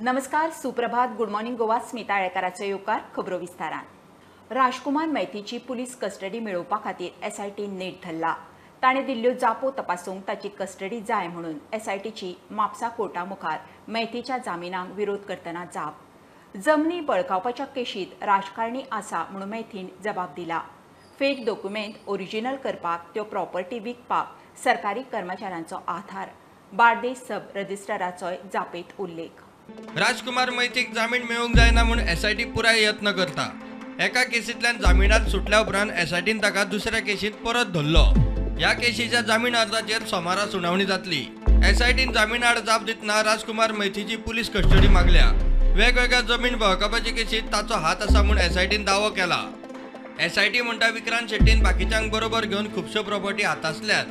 नमस्कार, सुप्रभात, good morning Goa. Smita आळेकाराचो येवकार खबरो विस्तारान. राजकुमार मैतीची पुलीस कस्टडी मेळोवपा खातीर एसआयटी नेट धरला. ताणें दिल्ल्यो जापो तपासूंक ताची कस्टडी जाय म्हणून एसआयटीची म्हापसा कोर्टा मुखार मैतीच्या जामिनाक विरोध करतना जाप. जमनी बळकावपाच्या केशींत राजकारणी आसा म्हणून मैथीन जबाब दिला. फेक डॉक्युमेंट ओरिजिनल करपाक त्यो प्रॉपर्टी विकपाक सरकारी कर्मचाऱ्यांचो आधार. बार्देस सब रजिस्ट्राराचोय जापेत उल्लेख. राजकुमार मैतीक जामीन मेळूंक जायना म्हूण एसआयटी पुराय यत्न करता. एका केसींतल्यान जामिनार सुटल्या उपरांत एसआयटीन ताका दुसऱ्या केसींत परत धरलो. ह्या केशीच्या जामीन अर्जाचेर सोमारा सुनावणी जातली. एसआयटीन जामीन आड जाप दितना राजकुमार मैतीची पुलीस कस्टडी मागल्या. वेगवेगळ्या जमीन बळकावपाचे केसींत ताचो हात आसा म्हूण एसआयटीन दावो केला. एसआयटी म्हणटा विक्रांत शेट्टीन बाकीच्यांक बरोबर घेवन खुबश्यो प्रॉपर्टी हातासल्यात.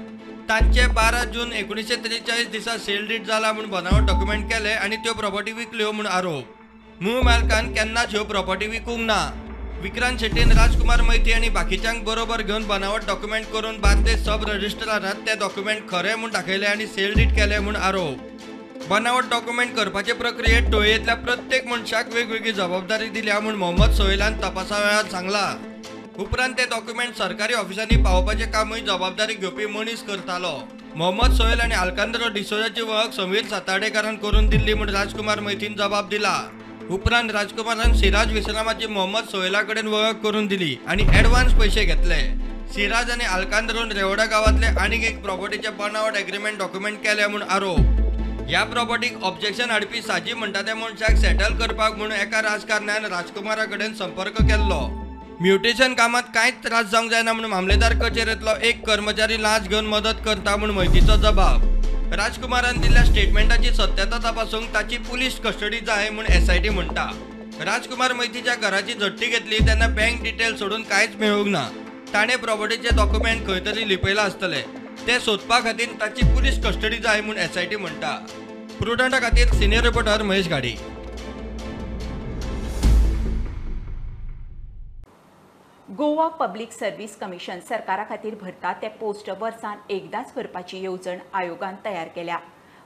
तांचे 12 जून 1943 दिसा सेल डीड जाला म्हूण बनावट डॉक्युमेंट केले आनी त्यो प्रॉपर्टी विकल्यो म्हूण आरोप. मूळ मालकान केन्नाच ह्यो प्रॉपर्टी विकूंक ना. विक्रांत शेट्टीन राजकुमार मैती आनी बाकीच्यांक बरोबर घेवन बनावट डॉक्युमेंट करून बार्देस सब रजिस्ट्रारात ते डॉक्युमेंट खरे म्हूण दाखयले आनी सेल डीड केले म्हूण आरोप. बनावट डॉक्युमेंट करपाचे प्रक्रियेत टोळयेंतल्या प्रत्येक मनशाक वेगवेगळी जबाबदारी दिल्या म्हूण मोहम्मद सोहेलान तपासा वेळार सांगला. उपरांत ते डॉक्युमेंट सरकारी ऑफिसांनी पावोवपाचें कामूय जबाबदारी घेवपी मनीस करतालो. मोहम्मद सोहेल आनी आलकांद्रो डिसोजाची वळख समीर सातार्डेकारान करून दिल्ली म्हूण राजकुमार मैतीन जबाब दिला. उपरांत राजकुमारान सिराज विश्रामाची मोहम्मद सोहेला कडेन वळख करून दिली आनी एडवान्स पयशे घेतले. सिराज आनी आलकांद्रोन रेवडा गांवांतले आनीक एक प्रॉपर्टीचे बनावट एग्रीमेंट डॉक्युमेंट केले म्हूण आरोप. ह्या प्रॉपर्टीक ऑब्जेक्शन हाडपी साजी म्हणटा त्या मनशाक सेटल करपाक म्हूण एका राजकारण्यान राजकुमारा कडेन संपर्क केल्लो. म्युटेशन कामात कांयच त्रास जावंक जायना म्हूण मामलेदार कचेरेंतलो एक कर्मचारी लांच घेवन मदत करता म्हूण मैतीचो जबाब. राजकुमारान दिल्ल्या स्टेटमेंटाची सत्यता तपासूंक ताची पुलीस कस्टडी जाय म्हूण एसआयटी म्हणटा. राजकुमार मैतीच्या घराची झडटी घेतली तेन्ना बँक डिटेल सोडून कांयच मेळूंक ना. ताणें प्रॉपर्टीचे डॉक्युमेंट खंय तरी लिपयला आसतले, ते सोदपा खातीर ताची पुलीस कस्टडी जाय म्हूण एसआयटी म्हणटा. प्रुडंटा खातीर senior reporter Mahesh Ghadi. Goa public service commission सरकारा खातीर भरता ते पोस्ट वर्सान एकदाच भरपाची येवजण आयोगान तयार केल्या.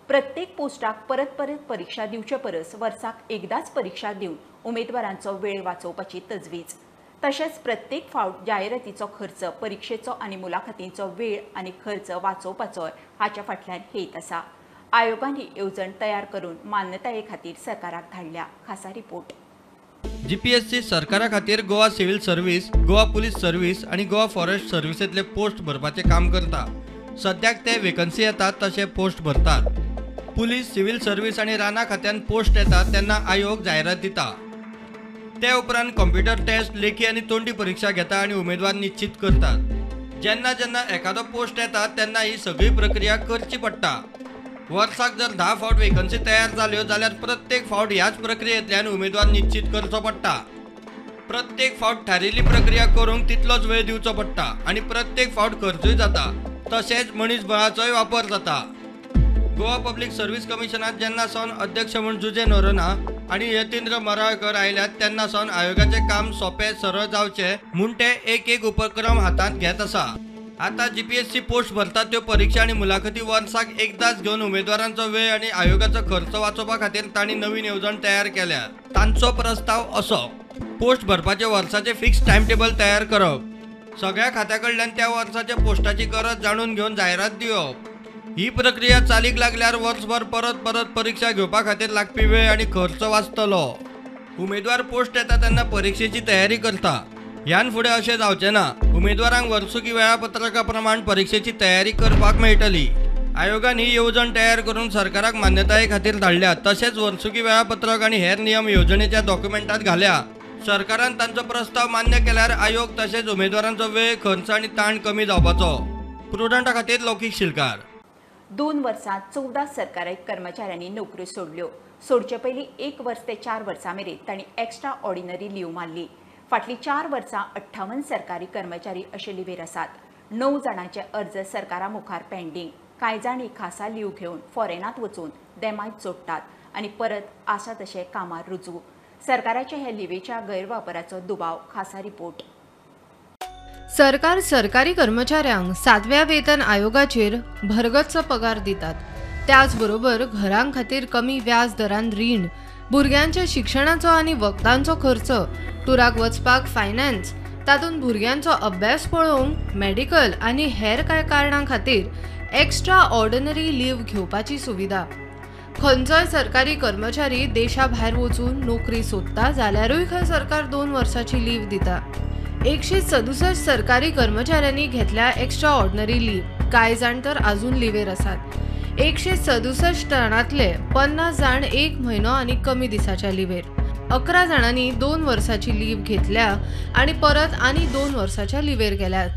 प्रत्येक पोस्टाक परत परत परीक्षा दिवचे परस वर्साक एकदाच परीक्षा दिवन उमेदवारांचो वेळ वाचोवपाची तजवीज. तशेंच प्रत्येक फावट जायरातीचो खर्च, परिक्षेचो आनी मुलाखतींचो वेळ आनी खर्च वाचोवपाचोय हाच्या फाटल्यान हेत आसा. आयोगान ही येवजण तयार करून मान्यताये खातीर सरकाराक धाडल्या. खासा रिपोर्ट. जीपीएससी सरकारा खातीर Goa civil service, Goa police service आनी गोवा फॉरेस्ट सर्विसेंतले पोस्ट भरपाचें काम करता. सद्याक ते वेकन्सी येतात तशे पोस्ट भरतात. पुलीस, सिव्हिल सर्व्हिस आनी राना खात्यान पोस्ट येतात तेन्ना आयोग जायरात दिता. ते उपरांत कॉम्प्युटर टेस्ट, लेखी आनी तोंडी परिक्षा घेता आनी उमेदवार निश्चित करतात. जेन्ना जेन्ना एखादो पोस्ट येता तेन्ना ही सगळी प्रक्रिया करची पडटा. वर्साक जर 10 फावट वेकन्सी तयार जाल्यो जाल्यार प्रत्येक फावट ह्याच प्रक्रियेंतल्यान उमेदवार निश्चित करचो पडटा. प्रत्येक फावट थारिल्ली प्रक्रिया करूंक तितलोच वेळ दिवचो पडटा आनी प्रत्येक फावट खर्चूय जाता. तशेंच मनीसबळाचोय वापर जाता. गोवा पब्लीक सर्व्हिस कमिशनात जेन्ना सावन अध्यक्ष म्हूण जुजे नोरोना आनी यतींद्र मराळकर आयल्यात तेन्ना सावन आयोगाचें काम सोंपें सरळ जावचें म्हूण ते एक एक उपक्रम हातांत घेत आसा. आता जीपीएससी पोस्ट भरतात त्यो परीक्षा आनी मुलाखती वर्साक एकदाच घेवन उमेदवारांचो वेळ आनी आयोगाचो खर्च वाचोवपा खातीर तांणी नवीन येवजण तयार केल्या. तांचो प्रस्ताव असो: पोस्ट भरपाचे वर्साचे फिक्स टायम टेबल तयार करप, सगळ्या खात्या कडल्यान त्या वर्साच्या पोस्टाची गरज जाणून घेवन जायरात दिवप. ही प्रक्रिया चालीक लागल्यार वर्सभर परत परत परीक्षा घेवपा खातीर लागपी वेळ आनी खर्च वाचतलो. उमेदवार पोस्ट येता तेन्ना परिक्षेची तयारी करता. ह्यान फुडें अशें जावचें ना. उमेदवारांक वर्सुकी वेळापत्रका प्रमाण परिक्षेची तयारी करपाक मेळटली. आयोगान ही येवजण तयार करून सरकाराक मान्यताये खातीर धाडल्या. तशेंच वर्सुकी वेळापत्रक आनी हेर नियम येवजणेच्या डॉक्युमेंटात घाल्या. सरकारान तांचो प्रस्ताव मान्य केल्यार आयोग तशेंच उमेदवारांचो वेळ, खर्च आनी ताण कमी जावपाचो. प्रुडंटा खातीर लौकीक शिलकार. 2 वर्सां 14 सरकारी कर्मचाऱ्यांनी नोकऱ्यो सोडल्यो. सोडचे पयलीं 1 वर्स ते 4 वर्सां मेरेन तांणी एक्स्ट्रा ऑर्डिनरी लीव मारली. फाटलीं 4 वर्सां 58 सरकारी कर्मचारी अशे लिवेर आसात. 9 जाणांचे अर्ज सरकारा मुखार पेंडींग. कांय जाणी खासा लीव घेवन फॉरेनात वचून देमायत जोडटात आनी परत आसा तशे कामार रुजू. सरकाराच्या ह्या लिवेच्या गैरवापराचो दुबाव. खासा रिपोर्ट. सरकार सरकारी कर्मचाऱ्यांक 7व्या वेतन आयोगाचेर भरगच्च पगार दितात. त्याचबरोबर घरां खातीर कमी व्याज दरान रीण भुरग्यांच्या शिक्षणाचो आनी वखदांचो खर्च, टुराक वचपाक फायनान्स, तातूंत भुरग्यांचो अभ्यास पळोवंक मेडिकल आनी हेर कांय कारणां खातीर एक्स्ट्रा ऑर्डिनरी लीव घेवपाची सुविधा. खंयचोय सरकारी कर्मचारी देशा भायर वचून नोकरी सोदता जाल्यारूय खंय सरकार 2 वर्साची लीव दिता. 167 सरकारी कर्मचाऱ्यांनी घेतल्या एक्स्ट्रा ऑर्डिनरी लीव. कांय जाण तर अजून लिवेर आसात. 167 जाणांतले 50 जाण 1 म्हयनो आनी कमी दिसाच्या लिवेर. 11 जाणांनी 2 वर्साची लीव घेतल्या आनी परत आनी 2 वर्साच्या लिवेर गेल्यात.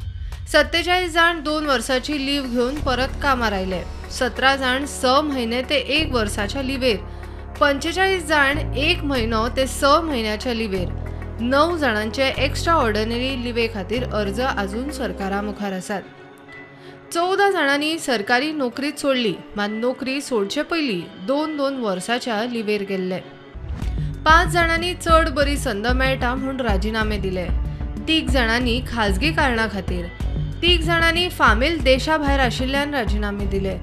47 जाण 2 वर्साची लीव घेवन परत कामार आयले. 17 जाण 6 म्हयने ते 1 वर्साच्या लिवेर, 45 जाण 1 म्हयनो ते 6 म्हयन्याच्या लिवेर. 9 जाणांचे एक्स्ट्रा ऑर्डिनरी लिवे खातीर अर्ज अजून सरकारा मुखार आसात. 14 जाणांनी सरकारी नोकरीच सोडली, मात नोकरी सोडचे पयलीं 2-2 वर्साच्या लिवेर गेल्ले. 5 जाणांनी चड बरी संद मेळटा म्हूण राजिनामे दिले. 3 जाणांनी खाजगी कारणां खातीर, 3 जाणांनी फामील देशा भायर आशिल्ल्यान राजिनामे दिले,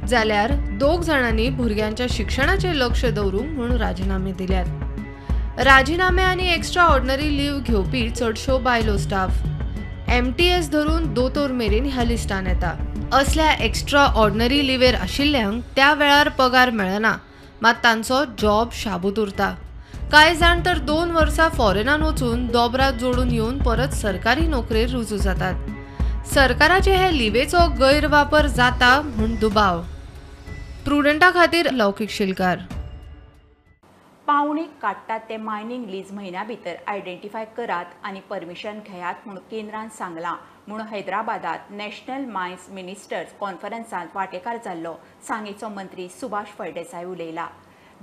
जाल्यार 2 जाणांनी भुरग्यांच्या शिक्षणाचेर लक्ष दवरूंक म्हूण राजिनामे दिल्यात. राजिनामे आनी एक्स्ट्रा ऑर्डिनरी लीव घेवपी चडश्यो बायलो स्टाफ. MTS धरून दोतोर मेरेन ह्या लिस्टान येता. असल्या एक्स्ट्रा ऑर्डिनरी लिवेर आशिल्ल्यांक त्या वेळार पगार मेळना, मात तांचो जॉब शाबूत उरता. कांय जाण तर 2 वर्सां फॉरेनान वचून दोबरात जोडून येवन परत सरकारी नोकरेर रुजू जातात. सरकाराचे हे लिवेचो गैरवापर जाता म्हूण दुबाव. प्रुडंटा खातीर लौकीक शिलकार. पावणेक काडटात ते मायनींग लीज म्हयन्या भितर आयडेंटिफाय करात आनी परमिशन घेयात म्हूण केंद्रान सांगलां म्हूण हैदराबादात नॅशनल मायन्स मिनिस्टर्स कॉन्फरन्सांत वांटेकार जाल्लो सांगेचो मंत्री सुभाष फळदेसाय उलयला.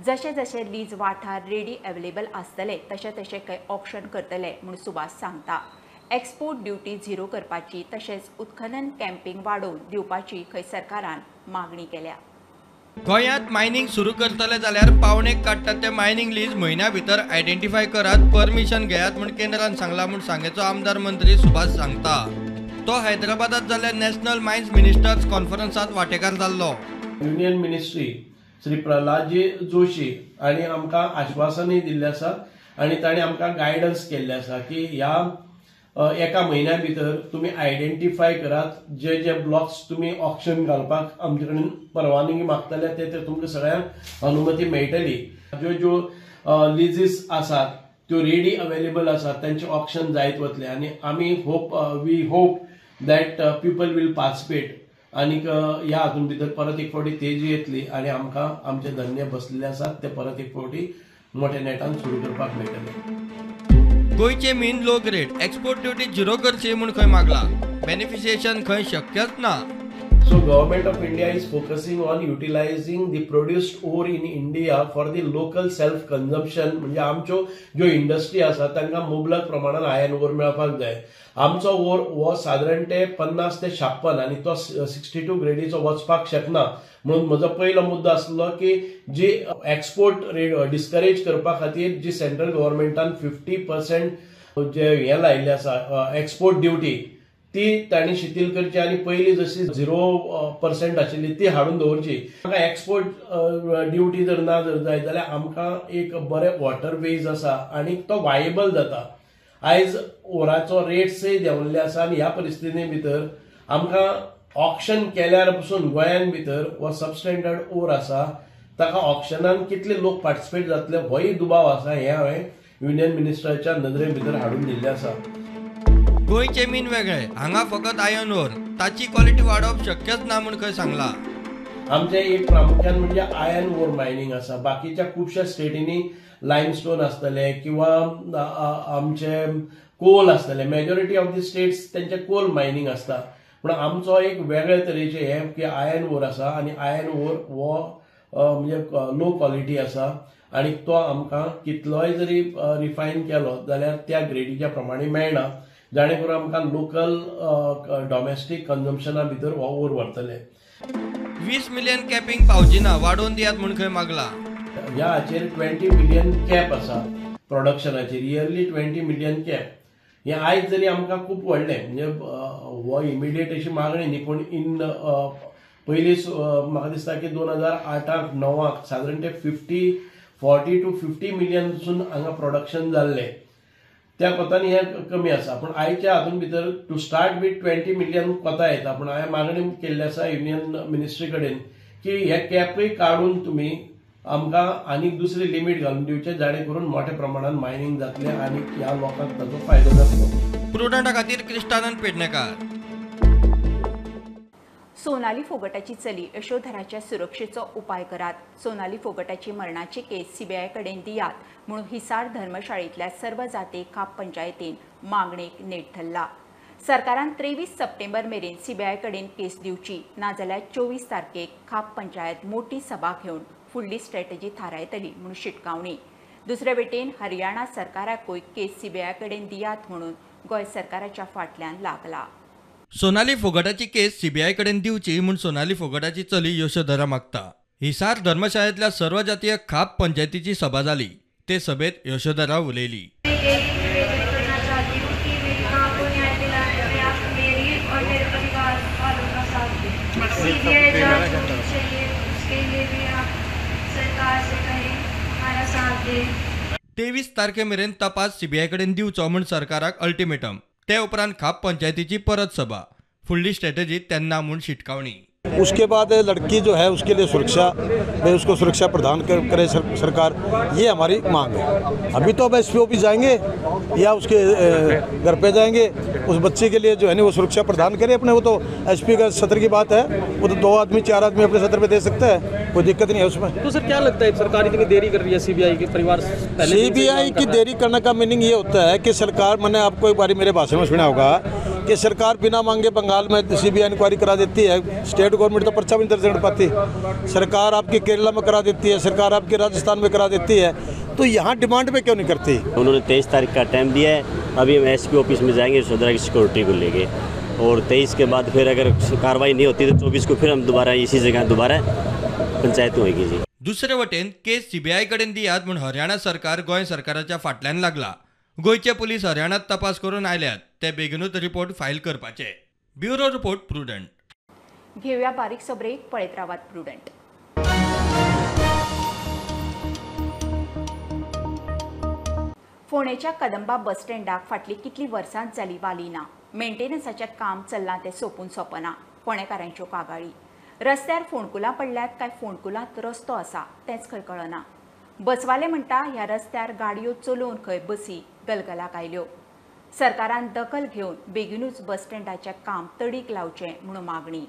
जशे जशे लीज वाठार रेडी अवेलेबल आसतले तशें तशें खंय ऑक्शन करतले म्हूण सुभाष सांगता. एक्सपोर्ट ड्युटी झिरो करपाची तशेंच उत्खनन कॅम्पिंग वाडोवन दिवपाची खंय सरकारान मागणी केल्या. गोंयांत मायनिंग सुरू करतले जाल्यार पावणेक काडटात ते मायनिंग लीज म्हयन्या भितर आयडेंटिफाय करात, परमिशन घेयात म्हूण केंद्रान सांगलां म्हूण सांगेचो आमदार मंत्री सुभाष सांगता. तो हैदराबादात जाल्ल्या नॅशनल मायन्स मिनिस्टर्स कॉन्फरन्सांत वांटेकार जाल्लो. युनियन मिनिस्ट्री श्री प्रल्हादजी जोशी आनी आमकां आश्वासनूय दिल्लें आसा आनी तांणी आमकां गायडन्स केल्लें आसा की ह्या एका म्हयन्या भितर तुमी आयडेंटिफाय करात जे जे ब्लॉक्स तुमी ऑक्शन घालपाक आमचे कडेन परवानगी मागतले ते तुमकां सगळ्यांक अनुमती मेळटली. ज्यो ज्यो लिजीस आसात त्यो रेडी अवेलेबल आसात तांचे ऑक्शन जायत वतले आनी आमी hope we hope that people will participate आनीक ह्या हातून भितर परत एक फावटी तेजी येतली आनी आमकां आमचे धंदे बसलेले आसात ते परत एक फावटी मोठ्या नेटान सुरू करपाक मेळटले. गोंयचे main low grade export duty zero करची म्हूण खंय मागला, बेनिफिशिएशन खंय शक्यच ना. So government of India is focusing on utilising the produced ore in India for the local self consumption. म्हणजे आमच्यो ज्यो इंडस्ट्री आसा तांकां मुबलक प्रमाणान आयर्न ओर मेळपाक जाय. आमचो ओर हो सादारण ते 50 ते 56 आनी तो 62 ग्रेडीचो वचपाक शकना. म्हणून म्हजो पयलो मुद्दो आसलो की जी एक्सपोर्ट रेट डिस्करेज करपा खातीर जी सेंट्रल गव्हर्मेंटान 50% जे हें लायिल्लें आसा एक्सपोर्ट ड्युटी ती तांणी शिथील करची आनी पयलीं जशी 0% आशिल्ली ती हाडून दवरची. आमकां एक्सपोर्ट ड्युटी जर ना जर जाय जाल्यार आमकां एक बरें वॉटरवेज आसा आनी तो वायबल जाता. आयज ओराचो रेट्सय देंवल्ले आसा आनी ह्या परिस्थिती भितर आमकां ऑक्शन केल्यार पसून गोंयान भितर हो सबस्टँडर्ड ओर आसा ताका ऑक्शनान कितले लोक पार्टिसिपेट जातले होय दुबाव आसा. हें हांवें युनियन मिनिस्टराच्या नदरे भितर हाडून दिल्लें आसा. गोंयचे मीन वेगळे, हांगा फकत आयर्न ओर, ताची क्वॉलिटी वाडोवप शक्यच ना म्हूण खंय सांगला. आमचे एक प्रामुख्यान म्हणजे आयर्न ओर मायनिंग आसा. बाकीच्या खुबश्या स्टेटींनी लायमस्टोन आसतले किंवा आमचे कोल आसतले. मेजॉरिटी ऑफ the states तांचे कोल मायनिंग आसता. पूण आमचो एक वेगळे तरेचे हे की आयर्न ओर आसा आनी आयर्न ओर हो म्हणजे लो क्वॉलिटी आसा आनी तो आमकां कितलोय जरी रिफायन केलो जाल्यार त्या ग्रेडीच्या प्रमाणे मेळना, जाणे करून आमकां लोकल डॉमेस्टीक कन्जम्पशना भितर हो ओर व्हरतले. 20 मिलियन कॅपिंग पावची ना, वाडोवन दियात म्हूण खंय मागला. ह्या हाचेर 20 मिलियन कॅप आसा प्रोडक्शनाचेर, इयरली 20 मिलियन कॅप. हें आयज जरी आमकां खूब व्हडलें म्हणजे हो इमिडिएट अशी मागणी न्ही, पूण इन पयलीं म्हाका दिसता की 2008-9 सादारण ते 40 to 50 मिलियनसून हांगा प्रोडक्शन जाल्लें, त्या कोतांनी हें कमी आसा. पूण आयच्या हातून भितर टू स्टार्ट वीथ 20 मिलियन कोता येता. पूण हांवें मागणी केल्ली आसा युनियन मिनिस्ट्री कडेन की हे कॅपूय काडून तुमी आमकां आनीक दुसरी लिमीट घालून दिवचे, जाणे करून मोठ्या प्रमाणान मायनिंग जातलें आनी ह्या लोकांक ताचो फायदो जातलो. प्रुडंटा खातीर क्रिस्टानंद पेडणेकार. सोनाली फोगटाची चली यशोधराच्या सुरक्षेचो उपाय करात, सोनाली फोगटाची मरणाची केस सीबीआय कडेन दियात म्हणून हिसार धर्मशाळेंतल्या सर्व जाती खाप पंचायतीन मागणेक नेट धरला. सरकारान 23 सप्टेंबर मेरेन सीबीआय कडेन केस दिवची, नाजाल्यार 24 तारखेक खाप पंचायत मोठी सभा घेवन फुडली स्ट्रॅटजी थारायतली म्हणून शिटकावणी. दुसरे वटेन हरियाणा सरकाराकूय केस सीबीआय कडेन दियात म्हणून गोंय सरकाराच्या फाटल्यान लागला. सोनाली फोगटाची केस सीबीआय कडेन दिवची म्हूण सोनाली फोगटाची चली यशोधरा मागता. हिसार धर्मशाळेंतल्या सर्वजातीय खाप पंचायतीची सभा जाली, ते सभेत यशोधरा उलयली. तेवीस तारखे मेरेन तपास सीबीआय कडेन दिवचो म्हूण सरकाराक अल्टिमेटम. ते उपरांत खाप पंचायतीची परत सभा, फुडली स्ट्रॅटजी तेन्ना म्हूण शिटकावणी. उसके बाद लड़की जो है उसके लिए सुरक्षा, भाई उसको सुरक्षा प्रदान करे सरकार, ये हमारी मांग है. अभी तो अब एस पी ऑफिस जाएंगे या उसके घर पे जाएंगे, उस बच्चे के लिए जो है ना वो सुरक्षा प्रदान करे अपने. वो तो एस पी का सत्र की बात है, वो तो 2 आदमी 4 आदमी अपने सत्र पे दे सकता है, कोई दिक्कत नहीं है उसमें. तो सर क्या लगता है सरकार इतनी देरी कर रही है सीबीआई के परिवार? सीबीआई की देरी करने का मीनिंग ये होता है कि सरकार, मैंने आपको एक बारी मेरे भाषण में सुना होगा कि सरकार बिना मांगे बंगाल में सीबीआई इंक्वायरी करा देती है, स्टेट गवर्नमेंट तो पर्चा भी नहीं दर्ज कर पाती. सरकार आपकी केरला में करा देती है, सरकार आपकी राजस्थान में करा देती है, तो यहाँ डिमांड पे क्यों नहीं करती? उन्होंने 23 तारीख का टाइम दिया है. अभी हम एसपी ऑफिस में जाएंगे यशोधरा की सिक्योरिटी को लेके, और 23 के बाद फिर अगर कार्रवाई नहीं होती तो 24 को फिर हम दोबारा इसी जगह दोबारा पंचायत होगी जी. दुसरे वटेन केस सीबीआय कडेन दियात म्हूण हरियाणा सरकार गोंय सरकाराच्या फाटल्यान लागला. गोंयचे पुलीस हरियाणात तपास करून आयल्यात, ते बेगीनूच रिपोर्ट फायल करपाचे. Bureau report, Prudent. घेऊया बारीकसो ब्रेक, पळयत रावात प्रुडंट. फोंडेच्या कदंबा बस स्टँडाक फाटली कितली वर्सांच जाली वाली ना. मेंटेनन्साचें काम चल्लां तें सोंपून सोंपना. फोंडेकारांच्यो कागाळी. रस्त्यार फोंडकुलां पडल्यात काय फोंडकुलांत रस्तो आसा तेंच खंय कळना. बसवाले म्हणटा ह्या रस्त्यार गाडयो चलोवन खंय बसी गलगलाक आयल्यो. सरकारान दखल घेवन बेगीनूच बस स्टँडाचें काम तडीक लावचें म्हणून मागणी.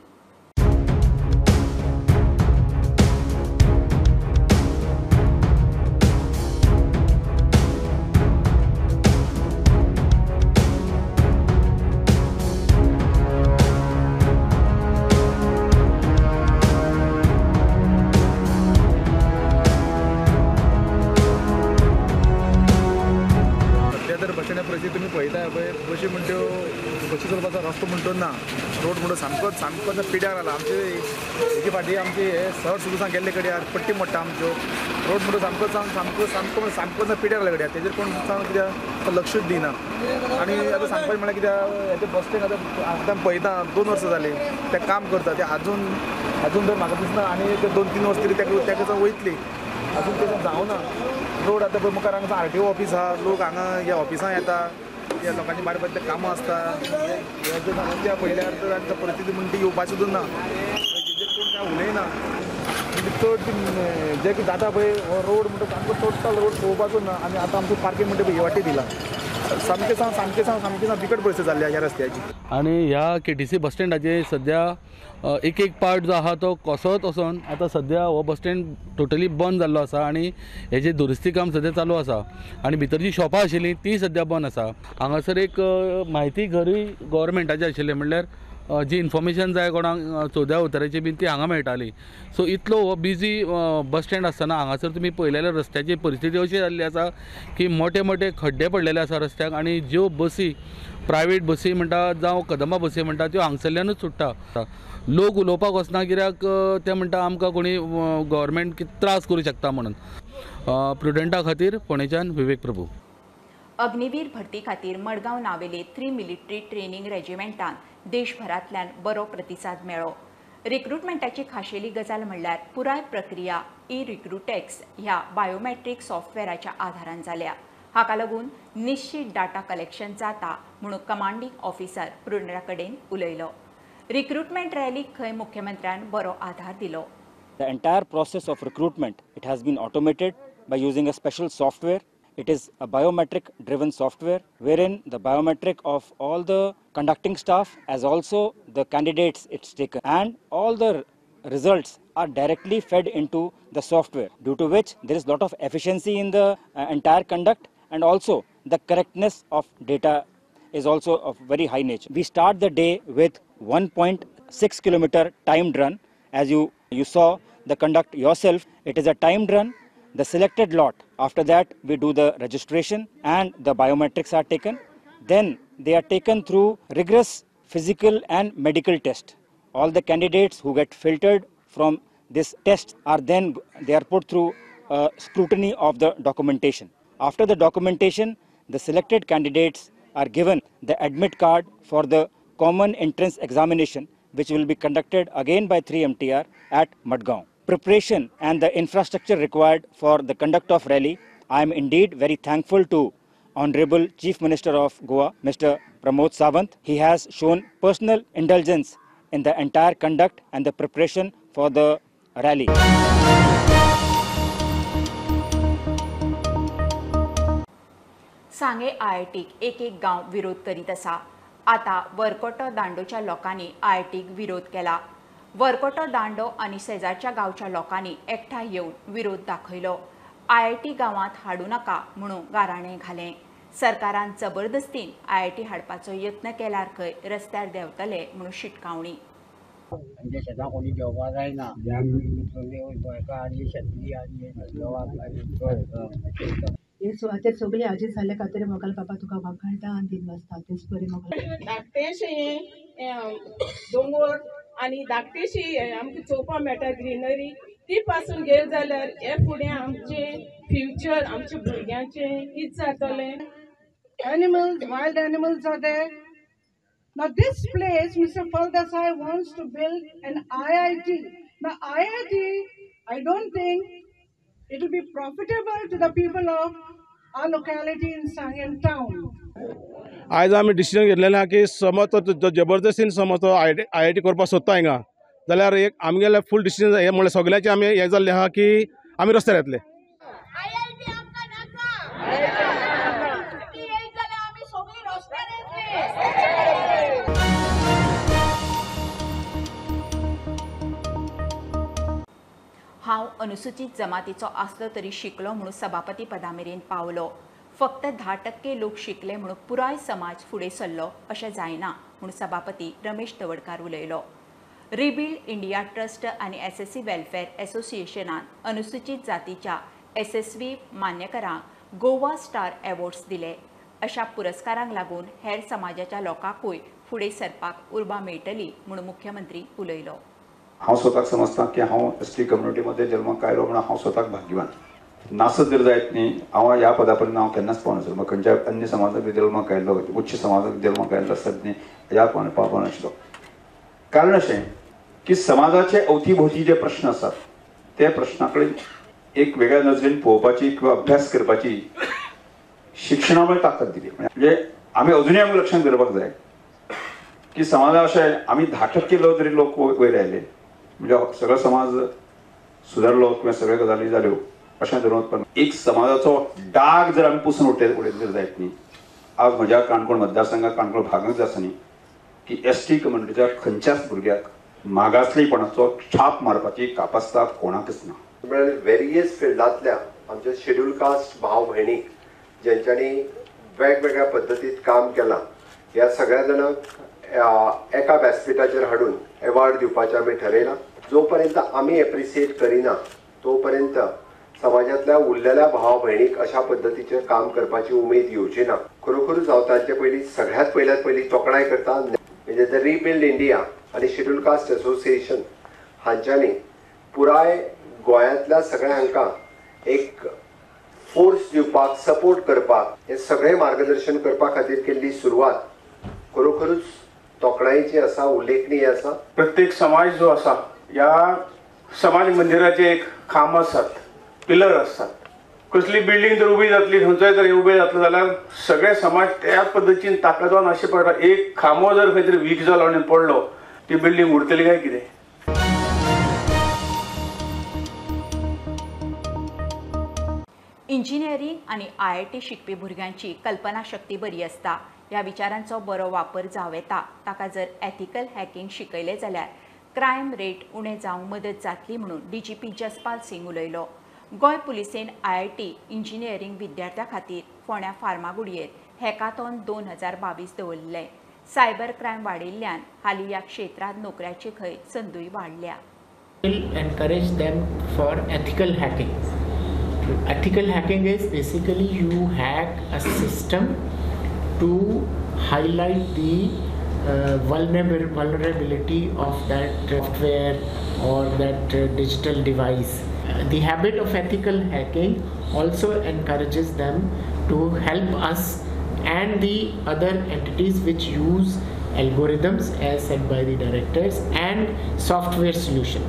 बशी म्हणट्यो बशी चलपाचो रस्तो म्हणटो ना, रोड म्हणटो सामको सामको पिड्यार जाला. आमचे हेजे फाटी आमचे हे सर सुद्दां गेल्ले कडेन पट्टी मोडटा आमच्यो. रोड म्हणटो सामको सामको सामको सामको पिड्यार जाल्या कडेन, तेजेर कोण कित्याक लक्षूच दिना. आनी आतां सांगपाचें म्हणल्यार कित्याक हें बस स्टँड आतां आतां पळयता 2 वर्सां जालीं तें काम करता, तें आजून आजून तर म्हाका दिसना. आनी ते 2-3 वर्सां तरी तेका वयतली, आजून तें जावना. रोड आतां पळय मुखार हांगा आरटीओ ऑफीस आहा, लोक हांगा ह्या ऑफिसां येता, ह्या लोकांची बारीक बारीक कामां आसता. हे जर समस्या पळयल्यार तर आमकां परिस्थिती म्हणटा ती येवपाची सुद्दां ना, जेजेर कोण काय उलयना. म्हणजे चड जें कितें जाता पळय हो रोड म्हणटा सामको टोटल रोड पळोवपाचो ना. आनी आतां आमचें पार्कींग म्हणटा पळय हे वाटेन दिलां, सामकें सामकें सामकें बिकट परिस्थिती जाल्ली ह्या रस्त्याची. आनी ह्या केटीसी बस स्टँडाचे सद्या एक एक पार्ट जो आहा तो कोसळत वचोन आतां सद्या हो बस स्टँड टोटली बंद जाल्लो आसा आनी हेजें दुरुस्ती काम सद्या चालू आसा. आनी भितर जी शॉपां आशिल्लीं ती सद्या बंद आसा. हांगासर एक म्हायती घरूय गव्हर्मेंटाचें आशिल्लें, म्हणल्यार जी इन्फॉर्मेशन जाय कोणाक 14 उतराची बीन ती हांगा मेळटाली. सो इतलो हो बिजी बस स्टँड आसतना हांगासर तुमी पळयलें जाल्यार रस्त्याची परिस्थिती अशी जाल्ली आसा की मोठे मोठे खड्डे पडलेले आसा रस्त्याक. आनी ज्यो बसी प्रायवेट बसी म्हणटा जावं कदंबा बसी म्हणटा त्यो हांगसरल्यानूच सुट्टा. लोक उलोवपाक वचना कित्याक ते म्हणटा आमकां कोणी गव्हर्मेंट त्रास करूं शकता म्हणून. प्रुडंटा खातीर फोंडेच्यान विवेक प्रभू. अग्निवीर भरती खातीर मडगांव नावेले 3 मिलिटरी ट्रेनिंग रेजिमेंटान देशभरांतल्यान बरो प्रतिसाद मेळ्ळो. रिक्रुटमेंटाची खाशेली गजाल म्हणल्यार पुराय प्रक्रिया ई रिक्रुटेक्स ह्या बायोमॅट्रीक सॉफ्टवेराच्या आधारान जाल्या. हाका लागून निश्चित डाटा कलेक्शन जाता म्हणून कमांडिंग ऑफिसर प्रुनरा कडेन उलयलो. रिक्रुटमेंट रॅलीक खंय मुख्यमंत्र्यान बरो आधार दिलो. The entire process of recruitment, it has been automated by using a special software. It is a biometric driven software wherein the biometric of all the conducting staff as also the candidates it's taken, and all the results are directly fed into the software, due to which there is lot of efficiency in the entire conduct, and also the correctness of data is also of very high nature. We start the day with 1.6 kilometer timed run. As you saw the conduct yourself, it is a timed run. The selected lot, after that we do the registration and the biometrics are taken. Then they are taken through rigorous physical and medical test. All the candidates who get filtered from this test are then they are put through scrutiny of the documentation. After the documentation, the selected candidates are given the admit card for the common entrance examination, which will be conducted again by 3MTR at Madgaon. Preparation and the infrastructure required for the conduct of rally, I am indeed very thankful to Honorable Chief Minister of Goa, Mr. Pramod Sawant. He has shown personal indulgence in the entire conduct and the preparation for the rally. सांगे आयआयटीक एक एक गांव विरोध करीत आसा. आतां वरकोटो दांडोच्या लोकांनी आयआयटीक विरोध केला. वरकोटो दांडो आनी शेजारच्या गांवच्या लोकांनी एकठांय येवन विरोध दाखयलो. आयआयटी गांवांत हाडूं नाका म्हणून गाराणें घालें. सरकारान जबरदस्तीन आयआयटी हाडपाचो यत्न केल्यार खंय रस्त्यार देंवतले म्हणून शिटकावणी. शेतां कोणी जेवपाक जायना, हे सुवातेर सगळी आजी जाल्ले खातीर मोगाल बाबा तुका वखळटा आनी दिन वाजता तेच बरें मोगाल. धाकटेशें हें दोंगोर आनी धाकटेशी आमकां चोवपाक मेळटा ग्रिनरी, ती पासून गेली जाल्यार हे फुडें आमचें फ्युचर आमच्या भुरग्यांचें कितें जातलें. Animals, wild animals are there. Now this place, Mr. Faldesai wants to build an IIT. Now IIT, I don't think it will be profitable to the people of our locality in Sanguem town. आयज आमी decision घेतलेलें आहा की समज तो जबरदस्तीन समज तो IIT करपाक सोदता हिंगा जाल्यार एक आमगेलें फूल डिसिजन हें म्हणल्यार सगळ्यांचें आमी हें जाल्लें आहा की आमी रस्त्यार येतले. हांव अनुसूचित जमातीचो आसलो तरी शिकलो म्हणून सभापती पदा मेरेन पावलो. फक्त 10% लोक शिकले म्हणून पुराय समाज फुडें सरलो अशें जायना म्हणून सभापती रमेश तवडकार उलयलो. रिबिल्ड इंडिया ट्रस्ट आनी एसएससी वेलफेअर एसोसिएशनान अनुसूचित जातीच्या एसएसवी मान्यकरांक गोवा स्टार अवॉर्ड्स दिले. अशा पुरस्कारांक लागून हेर समाजाच्या लोकांकूय फुडें सरपाक उर्बा मेळटली म्हणून मुख्यमंत्री उलयलो. हांव स्वताक समजता की हांव एस टी कम्युनिटीमध्ये जल्माक आयलो म्हणून हांव स्वताक भाग्यवान. नासत जर जायत न्ही, हांव ह्या पदा पर्यंत हांव केन्नाच पावनासलो. म्हाका खंयच्या अन्य समाजाक जल्माक आयलो, उच्च समाजाक जल्माक आयलो आसत न्ही, ह्या पावनाशिल्लो. कारण अशें की समाजाचे अवतीभोवती जे प्रश्न आसात ते प्रश्ना कडेन एक वेगळ्या नजरेन पळोवपाची किंवा अभ्यास करपाची शिक्षणा मुळे ताकद दिली. म्हणजे आमी अजुनूय आमकां लक्षांत दवरपाक जाय की समाजा अशें आमी 10% लोक जरी लोक वयर आयले म्हणजे सगळो समाज सुदारलो किंवा सगळ्यो गजाली जाल्यो अशें धरून, पण एक समाजाचो डाग जर आमी पुसून उडयत जर जायत न्ही, आज म्हज्या काणकोण मतदारसंघात काणकोण भागांत आसा न्ही की एस टी कम्युनिटीच्या खंयच्याच भुरग्याक मागासलेपणाचो छाप मारपाची कापास्ता कोणाकच ना. म्हळ्यार वेरियस फिल्डांतल्या आमच्या शेड्यूल कास्ट भाव भयणीक ज्यांच्यांनी वेगवेगळ्या पद्दतीत काम केलां ह्या सगळ्या जाणांक एका व्यासपीठाचेर हाडून एवॉर्ड दिवपाचें आमी ठरयलां. जो पर्यंत आमी एप्रिसिएट करिना तो पर्यंत समाजांतल्या उरलेल्या भावा भयणीक अशा पद्दतीचें काम करपाची उमेद येवची ना. खरोखरूच हांव तांचे पयलीं सगळ्यांत पयल्यात पयलीं तोखणाय करता. म्हणजे the rebuild India आनी शेड्यूल कास्ट एसोसिएशन हांच्यांनी पुराय गोंयांतल्या सगळ्या हांकां एक फोर्स दिवपाक, सपोर्ट करपाक, हें सगळें मार्गदर्शन करपा खातीर केल्ली सुरवात खरोखरूच तोखणायेची आसा, उल्लेखनीय आसा. प्रत्येक समाज जो आसा ह्या समाज मंदिराचे एक खांब आसात, पिलर आसतात. कसली बिल्डींग जर उबी जातली, खंयचोय जर उबे जातलो जाल्यार सगळे समाज त्या पद्दतीन ताकदवान अशें पडटा. एक खांबो जर खंय तरी वीक जालो आनी पडलो, ती बिल्डींग उरतली काय कितें? इंजिनियरींग आनी IIT शिकपी भुरग्यांची कल्पनाशक्ती बरी आसता. ह्या विचारांचो बरो वापर जावं येता. ताका जर एथिकल हॅकिंग शिकयलें जाल्यार क्रायम रेट उणें जावंक मदत जातली म्हणून DGP Jaspal Singh उलयलो. गोंय पुलिसेन IIT engineering विद्यार्थ्यां खातीर फोंड्या फार्मागुडयेर हॅकाथॉन 2022 दवरलें. सायबर क्रायम वाडिल्ल्यान हालीं ह्या क्षेत्रांत नोकऱ्याची खंय संदूय वाडल्या. Encourage them for ethical hacking. Ethical hacking is basically you hack a system to highlight the vulnerability of that software or that digital device. The habit of ethical hacking also encourages them to help us and the other entities which use algorithms as said by the directors and software solution.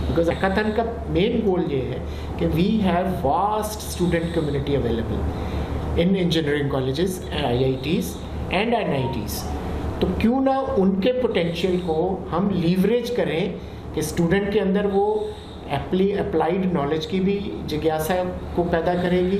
Because hackathon का main goal ये है कि we have vast student community available in engineering colleges, IITs and NITs. तो क्यों ना उनके potential को हम leverage करें कि student K अंदर वो applied knowledge की भी जिज्ञासा को पैदा करेगी,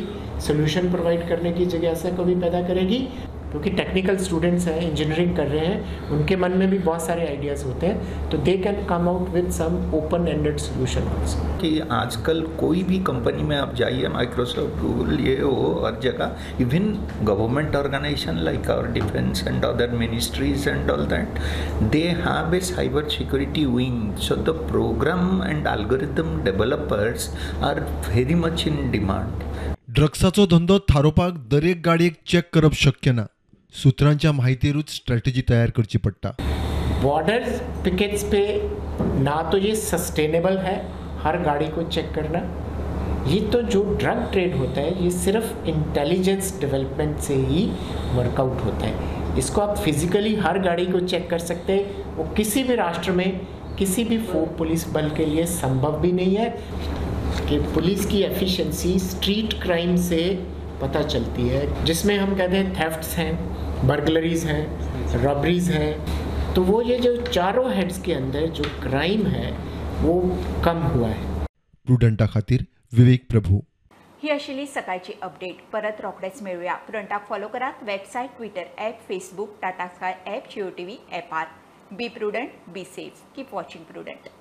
solution provide करने की जिज्ञासा को भी पैदा करेगी. क्योंकि टेक्निकल स्टूडेंट्स हैं, इंजीनियरिंग कर रहे हैं, उनके मन में भी बहुत सारे आइडियाज़ होते हैं, तो they can come out with some open ended solution also. कि आजकल कोई भी कंपनी में आप जाइए, माइक्रोसॉफ्ट, गूगल, ये वो, हर जगह, even government organisation like our defence and other ministries and all that, they have a cyber security wing. So the program and algorithm developers are very much in demand. ड्रग्साचो धंदो थारोवपाक दरेक गाडयेक check करप शक्य ना. सूत्रांच्या माहितीरूच strategy तयार करची पडटा. Border pickets pay ना तो ये सस्टेनेबल है हर गाड़ी को चेक करना. ये तो जो ड्रग ट्रेड होता है ये सिर्फ इंटेलिजेंस डेवलपमेंट से ही वर्कआउट होता है. इसको आप फिजिकली हर गाड़ी को चेक कर सकते हैं, वो किसी भी राष्ट्र में किसी भी पुलिस बल के लिए संभव भी नहीं है. कि पुलिस की एफिशिएंसी स्ट्रीट क्राइम से पता चलती है, जिसमें हम कहते हैं थेफ्ट्स हैं, बर्गलरीज हैं, रॉबरीज हैं, तो वो ये जो चारों हेड्स के अंदर जो क्राइम है वो कम हुआ है. प्रुडंटा खातीर विवेक प्रभू. ही आशिल्ली सकाळची अपडेट. परत रोखडेच मेळुया. प्रुडंटाक फॉलो करात website, Twitter app, Facebook, Tata Sky app, Jio TV ॲपार. Be prudent, be safe, keep watching Prudent.